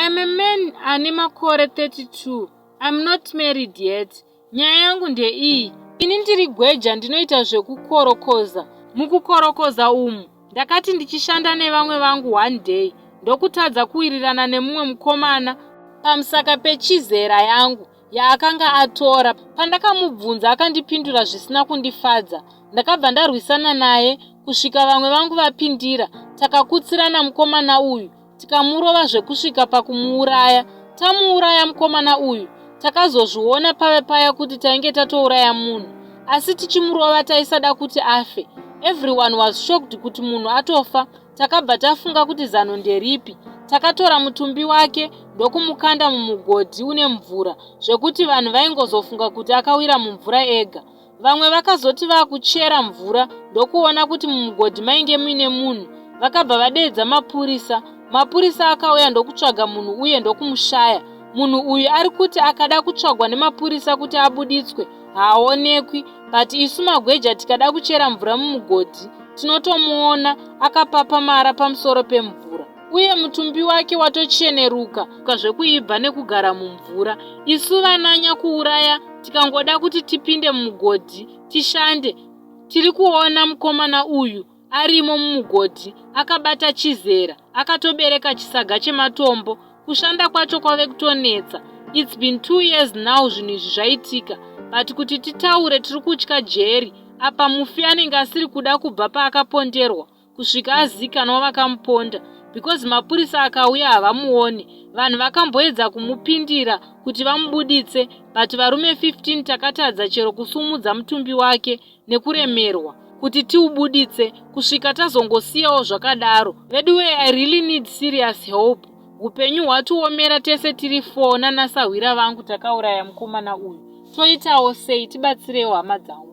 I'm a man ane makore 32. I'm not married yet. Nyaya yangu ndeiyi. Ini ndiri gweja ndinoita zvekukorokoza. Mukukorokoza umu ndakati ndichishanda nevamwe vangu one day ndokutadza kuwirirana nemumwe mukomana pamusaka pechizera yangu yaakanga atora. Pandakamubvunza akandipindura zvisina kundifadza. Ndakabva ndarwisana naye kusvika vamwe vangu vapindira. Takakutsirana mukomana uyu tikamurova zvekusvika pakumuuraya. Tamuuraya mukomana uyu takazozviona pave paya kuti tainge tatouraya munhu, asi tichimurova taisada kuti afe. Everyone was shocked kuti munhu atofa. Takabva tafunga kuti zano nderipi. Takatora mutumbi wake ndokumukanda mumugodhi une mvura zvekuti vanhu vaingozofunga kuti akawira mumvura ega. Vamwe vakazoti vakuchera mvura ndokuona kuti mumugodhi mainge muine munhu, vakabva vadeedza mapurisa. Mapurisa akauya ndokutsvaga munhu uye ndokumushaya. Munhu uyu ari kuti akada kutsvagwa nemapurisa kuti abuditswe haaonekwi, but isu magweja tikada kuchera mvura mumugodhi tinotomuona akapapamara pamusoro pemvura, uye mutumbi wake watocheneruka zvekuibva nekugara mumvura. Isu vananya kuuraya tikangoda kuti tipinde mumugodhi tishande, tiri kuona mukomana uyu arimo mumugodhi akabata chizera, akatobereka chisaga chematombo. Kushanda kwacho kwave kutonetsa. It's been 2 years now zvinhu izvi zvaitika, but kuti titaure tiri kutya jeri. Apa mufi anenge asiri kuda kubva paakaponderwa kusvika azikanwa vakamuponda, because mapurisa akauya havamuoni. Vanhu vakamboedza kumupindira kuti vamubuditse, but varume 15 takatadza chero kusumudza mutumbi wake nekuremerwa kuti tiubuditse, kusvika tazongosiyawo zvakadaro. Veduwe, I really need serious help. Upenyu hwatiomera tese tiri 4 nanasahwira vangu takauraya mukomana uyu. Toitawo sei? Tibatsirewo, hama dzangu.